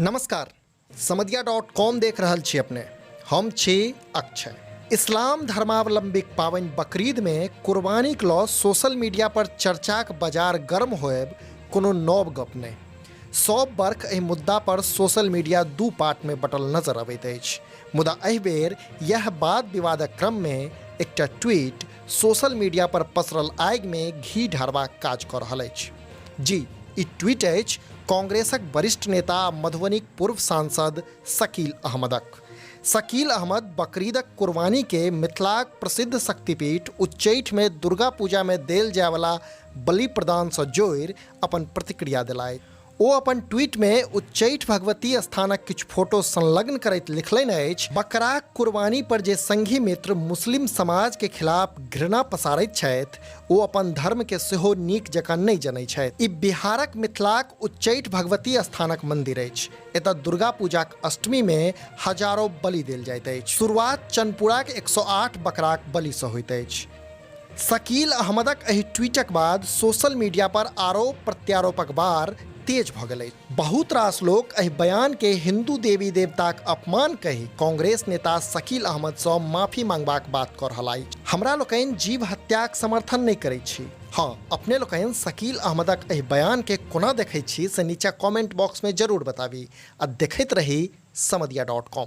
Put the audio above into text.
नमस्कार, समदिया dot com देख रहल छी अपने। हम छी अक्षय। इस्लाम धर्मावलंबीक पाबनि बकरीद में कुर्बानीक लऽ सोशल मीडिया पर चर्चाक बाजार गर्म होयब कोनो नव गप नहि। सब बर्ख एहि मुद्दा पर सोशल मीडिया दू पार्ट में बटल नजर अबैत अछि, मुदा एहि बेर यह वाद विवादक क्रम में एकटा ट्वीट सोशल मीडिया पर पसरल आगि में घी ढारबाक काज कऽ रहल अछि। जी, ई ट्वीट अछि कांग्रेसक वरिष्ठ नेता आ मधुबनीक पूर्व सांसद शकील अहमदक। शकील अहमद बकरीदक कुर्बानी के मिथिलाक प्रसिद्ध शक्तिपीठ उच्चैठ में दुर्गा पूजा में देल जायवला बलि प्रदान सँ जोड़ि अपन प्रतिक्रिया देलाय। ओ अपन ट्वीट में उच्चैठ भगवती स्थानक किछु फोटो संलग्न करैत लिखलनि अछि, बकराक कुर्बानी पर जे संघी मित्र मुस्लिम समाज के खिलाफ घृणा पसारैत छथि, ओ अपन धर्म के सेहो नीक जकाँ नहि जनैत छथि। ई बिहारक मिथिलाक उच्चैठ भगवती स्थानक मंदिर अछि। एतय दुर्गा पूजाक अष्टमी में हजारों बलि देल जाइत अछि। शुरुआत चनपुराक 108 बकराक बलि सँ होइत अछि। शकील अहमदक एहि ट्वीटक बाद सोशल मीडिया पर आरोप प्रत्यारोपक बार तेज भऽ गेल अछि। बहुत रास लोक एहि बयान के हिंदू देवी देवताक अपमान कहि कांग्रेस नेता शकील अहमद सँ माफी मांगबाक बात कऽ रहल अछि। हमरा लोकनि जीव हत्याक समर्थन नहि करैत छी। हँ, अपने लोकनि शकील अहमदक एहि बयान के कोना देखैत छी से नीचा कमेंट बॉक्स में जरूर बताबी आ देखैत रही समदिया डॉट कॉम।